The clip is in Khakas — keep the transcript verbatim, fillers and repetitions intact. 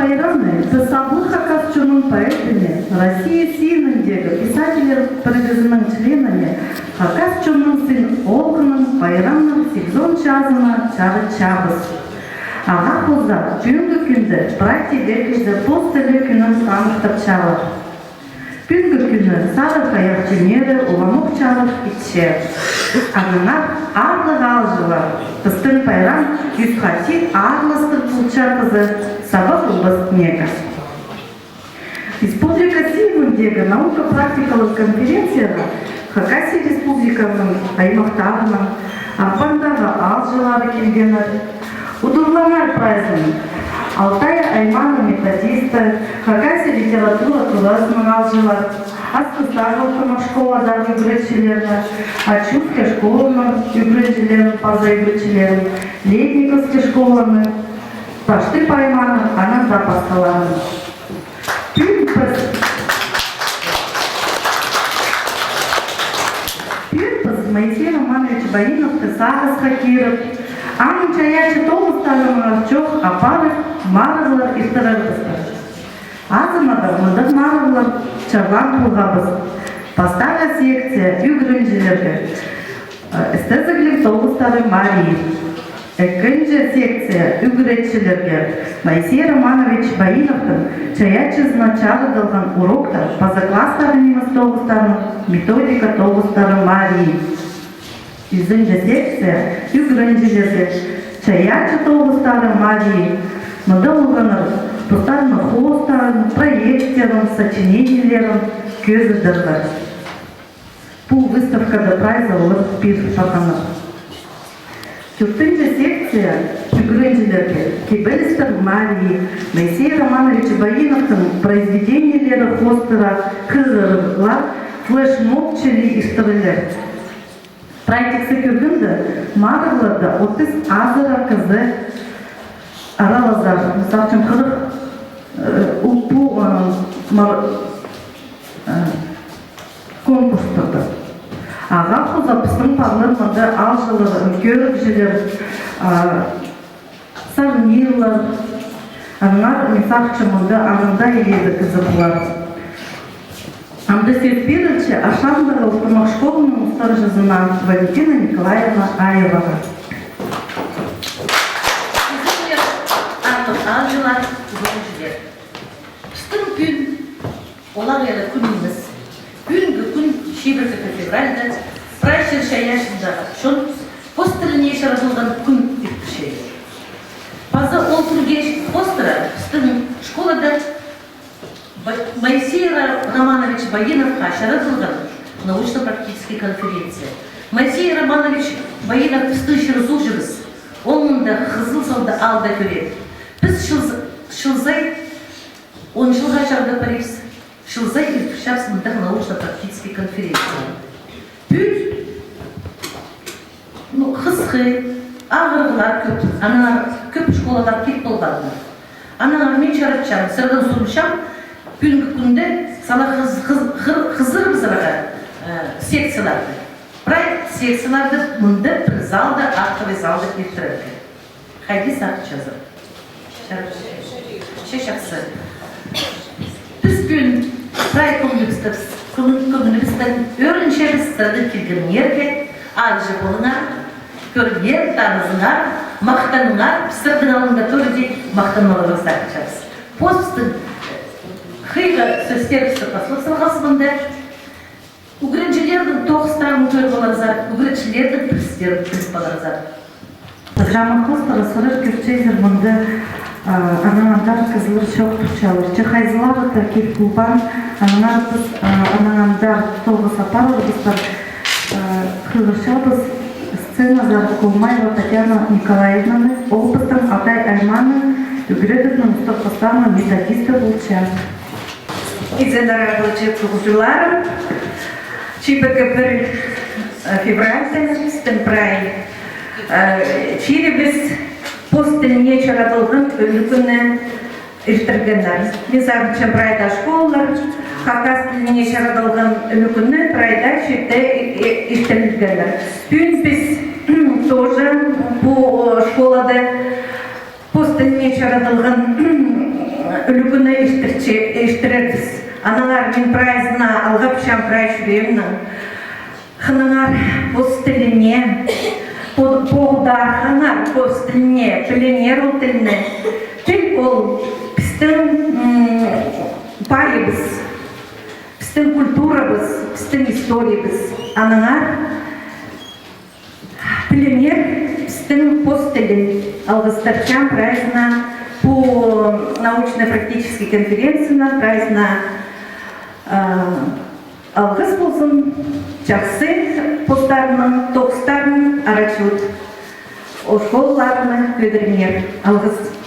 Пайрамны піс саблығ хакас чонның поэтіне, Россия синіндегі писательлер пірігізінің членіне, хакас чонның син оолғының пайрамның сигізон чазына чарытчабыс. Ағаа хоза, пӱӱнгі кӱнде прай тилекчілер пос тілі кӱнін таныхтапчалар. Пӱӱнгі кӱні сарығ хайах чӱннері уламох чарых итче. Аннаңар, аарлығ аалҷылар, пістің пайрам ӱс хати аарластығ полча тізе саба полбас неке. Республика синіндегі наука-практикалығ конференцияға Хакасия Республиканың аймахтарының, Ағбандағы аалҷылары килгеннер. Удурлаңар прайзын Алтай айманың методисті, Хакасия литература туразының аалҷылар, Ас Хыстағы ортымах школадағы ӱгретчілерні, Ачинский школаның ӱгренҷілерін паза ӱгретчілерін, Летниковский школаны, Таштып айманың анаң даа пасхаларын. Пӱӱн піс, пӱӱн піс Моисей Романович Баиновты сағысха киріп, аның чайаачы тоғыстарынаңар чоох апарып, марығлар иртірербіс. Азынада мындағ марығлар чарлаан полғабыс. Пастағы секция ӱгренҷілерге, э, істезігліг тоғыстары марии. Ікінҷі секция ӱгретчілерге Моисей Романович Баиновтың чайаачызына чарыдылған уроктар паза класстағы нимес тоғыстарының методика тоғыстары марии. Ӱзінҷі секция ӱгренҷілерге чайаачы тоғыстары марии. Мында олғаннар постарының хоостарын, проекттерін, сочинениелерін кӧзідерлер. Пу выставкада прайзы олар пир парғаннар. Тӧртінҷі секция ӱгренҷілерге кибелістер марии. Моисей Романович Баиновтың произведениелері хоостыра хығырығлар флешмоб чіли иртірілер. Прай тиксі кӧргенде, марығларда отыс азыра кізі аралазар. Мисал ӱчӱн, хырых, э, у-, пу, э, мар-, э, конкурстарда. Ағаа хоза пістің парлар мында аалҷылар, кӧрігҷілер, а, сарнирлар, аннаңар, мин сағынчам, мында аның даа илееде кізі полар. Анда сӧс пирілче Аршандағы ортымах школаның устағҷызына Валентина Николаевна Аеваға. Ӱзіннер, аарлығ аалҷылар, ӱгренҷілер. Пістің пӱӱн олағ ера кӱн нимес. Пӱӱнгі кӱн, чибіргі февральда, прай чир-чайаачында чон пос тіліне чарадылған кӱн иртірче. Паза ол кӱнге хоостыра пістің школада Ба-, Моисей Ра-, Романович Баиновха чарадылған научно-практический конференция. Моисей Романович Баинов пістің чир-суғҷыбыс. Ол мында Хызыл залда аалда кӧрер. Піс чыл-, чыл сай, он чылға чарыдып парирбыс. Чыл сай иртірчебіс мындағ научно-практический конференция. Пӱӱн, ну, хысхы, ағырығлар кӧп, аннаңар кӧп школалар кит полбааннар. Аннаңар мин чаратчам, сірердең сурынчам, пӱӱнгі кӱнде сала хыз-, хыз-, хыр-, хызырыбызарға, э, секцияларды. Прай секцияларды мында пір залда, актовый залда иртірерге. Хайди сағынчазар? Че чахсы. Піс пӱӱн прай кӧңнібісті, кӧңнібістең ӧрінчебіс сірернің килгеніңерге. Аалҷы полыңар, кӧріңер, танызыңар, махтаныңар, сірернің алныңда тӧрде махтанмаларыңар сағынчабыс. Пос пістің хыйға сӧстерібісті паслап салғабыс мында. Ӱгренҷілернің тоғыстарын кӧріп аларзар, ӱгретчілернің пілістерін піліп аларзар. Программа хоостыра сірер кӧрчезер мында, а, анаң андар кізілер чоох турчалар. Че хайзылары даа кил полбаан, аннаңар піс, а, анаң андар тоғыс апарарбыстар, а, хығырчабыс сценазар Колмаева Татьяна Николаевнаны, ол пістің Алтай аймааның ӱгредігнің устағ пастарының методисті полча. Изеннер, аарлығ чир-суғҷыларым, чибіргі пір, э, февральда пістің прай, э, чирібіс пос тіліне чарадылған ӱлӱкӱнні иртіргеннер. Мин сағынчам, прай даа школалар хакас тіліне чарадылған ӱлӱкӱнні прай даа чирде и-, и-, иртірілгеннер. Пӱӱн піс тоже пу, э, школада пос тіліне чарадылған Ӱлӱкӱнні иртірербіс. Аннаңар мин прайзына алғапчам прай чӱреемнең. Хыныңар пос тіліне, по-, поғдарханнар пос тіліне, піліңер ол тілні. Тіл ол пістің, м, пайыбыс, пістің культурабыс, пістің историябыс. Аннаңар піліңер пістің пос тілін. Алғыстапчам прайзына пу научно-практический конференцияны, прайзына, а, алғыс ползын, чахсы постарының тоғыстарын арачылап, школаларны кӧдіріңер. Алғыс.